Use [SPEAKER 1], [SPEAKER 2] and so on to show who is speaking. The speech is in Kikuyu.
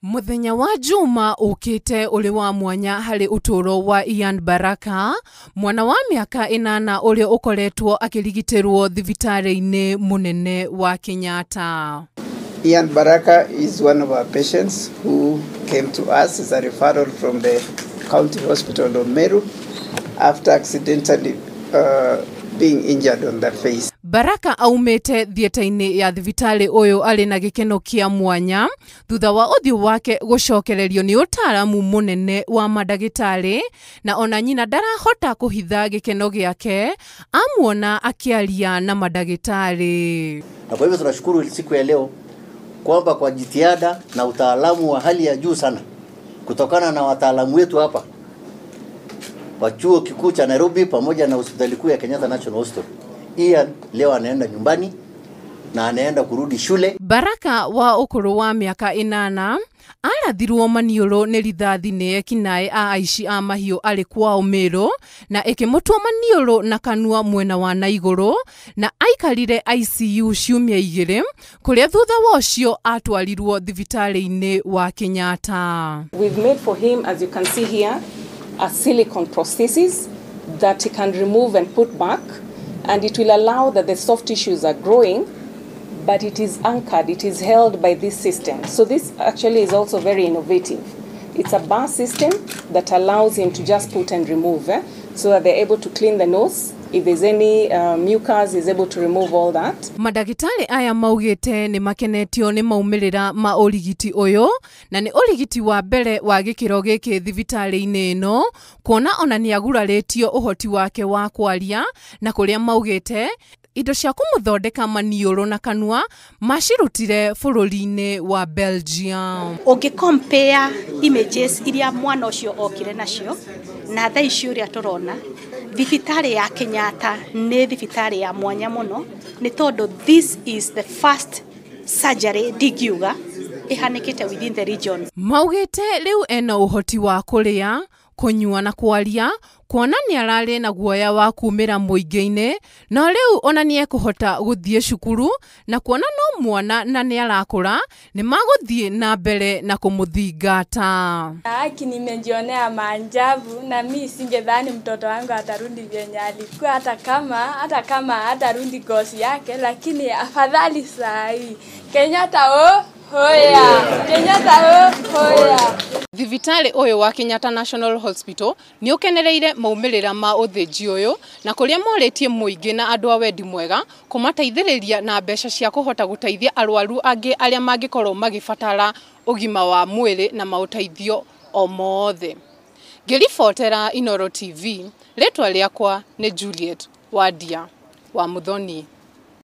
[SPEAKER 1] Mũthenya wa Juma ũkĩte ũrĩ wa mwanya harĩ ũtũũro wa Ian Baraka, mwana wa mĩaka 8 ũrĩa ũkoretwo akĩrigitĩrwo thibitarĩ-inĩ mũnene wa Kenyatta.
[SPEAKER 2] Ian Baraka is one of our patients who came to us as a referral from the county hospital of Meru after accidentally being injured on the face.
[SPEAKER 1] Baraka aumĩte thieta-inĩ ya thibitarĩ ũyũ arĩ na gĩkeno kĩa mwanya thutha wa ũthiũ wake gũcokererio nĩ ũtaaramu mũnene wa mandagĩtarĩ, na ona nyina ndarahota kũhitha gĩkeno gĩake amuona akĩaria na mandagĩtarĩ.
[SPEAKER 3] Na kwa hivyo tunashukuru siku ya leo kwamba kwa jitihada na utaalamu wa hali ya juu sana kutokana na wataalamu wetu hapa wa chuo kikuu cha Nairobi pamoja na hospitali kuu ya Kenyatta National Hospital, Ian leo anaenda nyumbani na anaenda kurudi shule.
[SPEAKER 1] Baraka wa ũkũrũ wa mĩaka 8 arathirwo maniũrũ nĩ rithathi nĩ ekinaĩ a aici a mahiũ arĩ kwao Meru, na ĩkĩmũtua maniũrũ na kanua mwena wa na igũrũ, na aikarire ICU ciumia 2 kũrĩa thutha wa ũcio atwarirwo thibitarĩ-inĩ wa Kenyatta.
[SPEAKER 4] We've made for him, as you can see here, a silicone prosthesis that he can remove and put back, and it will allow that the soft tissues are growing, but it is anchored, it is held by this system. So this actually is also very innovative. It's a bar system that allows him to just put and remove, so that they're able to clean the nose. If there's any mucus, he's able to remove all that.
[SPEAKER 1] Mandagĩtarĩ aya maugĩte nĩ makenetio nĩ maumĩrĩra ma ũrigiti ũyũ, na nĩ ũrigiti wa mbere wa gĩkĩro gĩkĩ thibitarĩ-inĩ ĩno, kuona ona nĩ agurarĩtio ũhoti wake wa kwaria, na kũrĩa maugĩte indo cia kũmũthondeka maniũrũ na kanua macirutire bũrũri-inĩ wa Belgium.
[SPEAKER 5] Ũngĩ compare images iria mwana ũcio okire nacio na thaa ici ũrĩa tũrona, thibitarĩ ya Kenyatta nĩ thibitarĩ ya mwanya mũno, nĩ tondũ this is the first surgery ndingiuga ĩhanĩkĩte within the region.
[SPEAKER 1] Maugĩte rĩu ena ũhoti wa kũrĩa, kũnyua na kwaria, kuona nĩ ararĩ na guoya wa kumĩra mũingĩ-inĩ, no rĩu ona nĩ ekũhota gũthiĩ cukuru, na kuona no mwana na nĩ arakũra, nĩ magũthiĩ na mbere na kũmũthingata.
[SPEAKER 6] Haki nimejionea maajabu, na mi singedhani mtoto wangu atarudi vyenye alikuwa, hata kama hatarudi gosi yake, lakini afadhali saa hii. Kenyatta oh hoya, Kenyatta oh hoya.
[SPEAKER 1] Thibitarĩ ũyũ wa Kenyatta National Hospital nĩ ũkenereire maumĩrĩra ma ũthĩnji ũyũ, na kũrĩa morĩtie mũingĩ na andũ a wendi mwega kũmateithĩrĩria na mbeca cia kũhota gũteithia arwaru angĩ arĩa mangĩkorwo magĩbatara ũgima wa mwĩrĩ na maũteithio o mothe. Ngĩribotera Inooro TV, rĩtwa rĩakwa nĩ Juliet Wandia wa Muthoni.